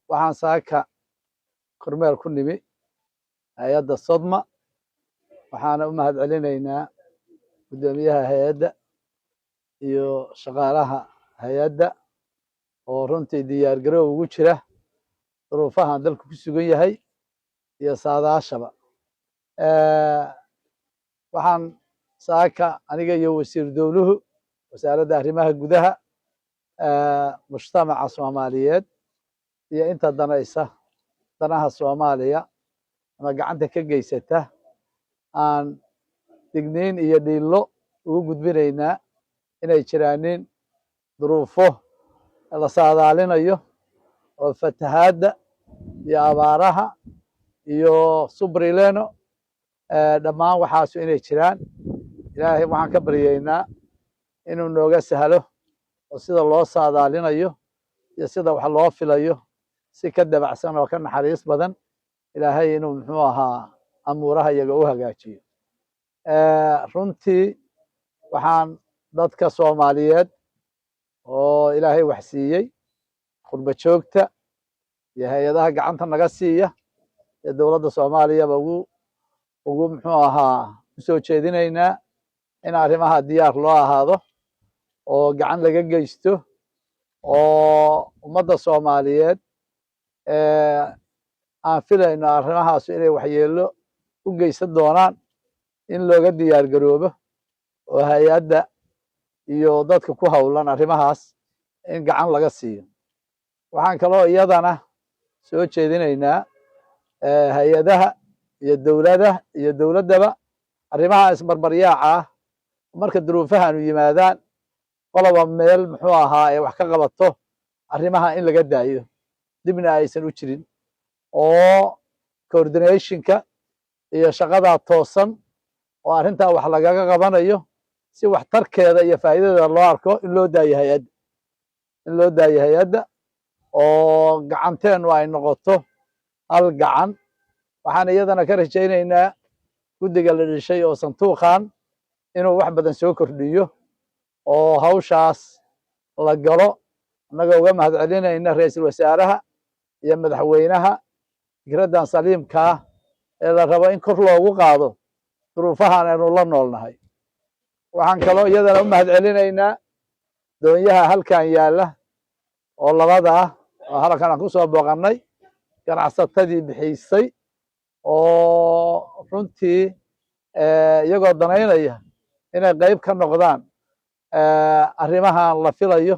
Waxaan saaka kormeer ku nimi hay-adda SODMA. Waxaana u mahad celinaynaa guddoomiyaha hay-adda iyo shaqaalaha hay-adda oo runtii diyaar garow ugu jira duruufahan dalku ku sugan yahay iyo saadaashaba. Waxaan saaka aniga iyo wasiir dowluhu Wasaaradda Arrimaha Gudaha, mujtamaca Soomaaliyeed iyo inta danaysa danaha Soomaaliya ama gacanta ka geysata aan digniin iyo dhiillo ugu gudbinaynaa inay jiraanin duruufo la saadaalinayo oo fatahaadda iyo abaaraha iyo Super El Niño, dhammaan waxaasu inay jiraan. Ilaahay waxaan ka baryaynaa inuu nooga sahlo oo sida loo saadaalinayo iyo sida wax loo filayo si ka dabacsan oo ka naxariis badan Ilaahay inuu, muxuu ahaa, amuuraha iyaga u hagaajiyo. Runtii waxaan dadka Soomaaliyeed oo Ilaahay wax siiyey, qurba joogta iyo hay-adaha gacanta naga siiya ee dowladda Soomaaliyaba ugu, muxuu ahaa, usoo jeedinaynaa in arrimaha diyaar loo ahaado oo gacan laga geysto oo ummadda Soomaaliyeed aan filayno arrimahaasu inay waxyeello u geysan doonaan in looga diyaar garoobo oo hay-adda iyo dadka ku howlan arrimahaas in gacan laga siiyo. Waxaan kaloo iyadana soo jeedinaynaa hay-adaha iyo dowlada iyo dowladdaba arrimaha isbarbaryaaca ah marka duruufahanu yimaadaan qoloba meel, muxuu ahaa, ee wax ka qabato arrimaha in laga daayo, dibna aysan u jirin oo coordinationka iyo shaqadaa toosan oo arrintaa wax lagaga qabanayo si waxtarkeeda iyo faa'iidadeeda loo arko in loo daayo hay-adda, in loo daayo hay-adda oo gacanteennu ay noqoto hal gacan. Waxaan iyadana ka rajaynaynaa guddiga la dhishay oo santuuqan inuu wax badan soo kordhiyo oo hawshaas la galo, annagoo uga mahad celinayna ra-iisul wasaaraha iyo madaxweynaha fikraddan saliimkaa ee la rabo in kor loogu qaado duruufahan aynu la noolnahay. Waxaan kaloo iyadana u mahad celinaynaa doonyaha halkan yaalla oo labada ah oo halkan aan ku soo booqannay, ganacsatadii bixisay oo runtii iyagoo danaynaya inay qayb ka noqdaan arrimahan la filayo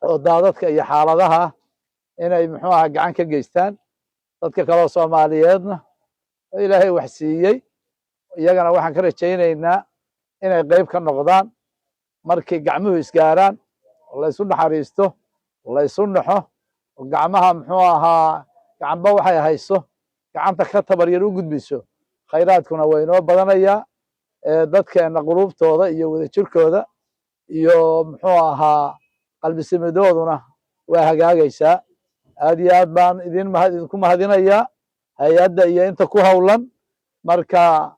oo daadadka iyo xaaladaha inay, muxuu aha, gacan ka geystaan. Dadka kaleo Soomaaliyeedna oo Ilaahay wax siiyey iyagana waxaan ka rajaynaynaa inay qayb ka noqdaan. Markii gacmuhu isgaaraan oo la ysu naxariisto oo la ysu naxo oo gacmaha, muxuu ahaa, gacanba waxay hayso gacanta ka tabaryar u gudbiso, khayraadkuna waa inoo badanayaa. Dadkeenna quluubtooda iyo wadajirkooda iyo, muxuu ahaa, qalbisimidooduna waa hagaagaysaa. Aad iyo aad baan idin mahad idinku mahadinayaa hay-adda iyo inta ku howlan marka.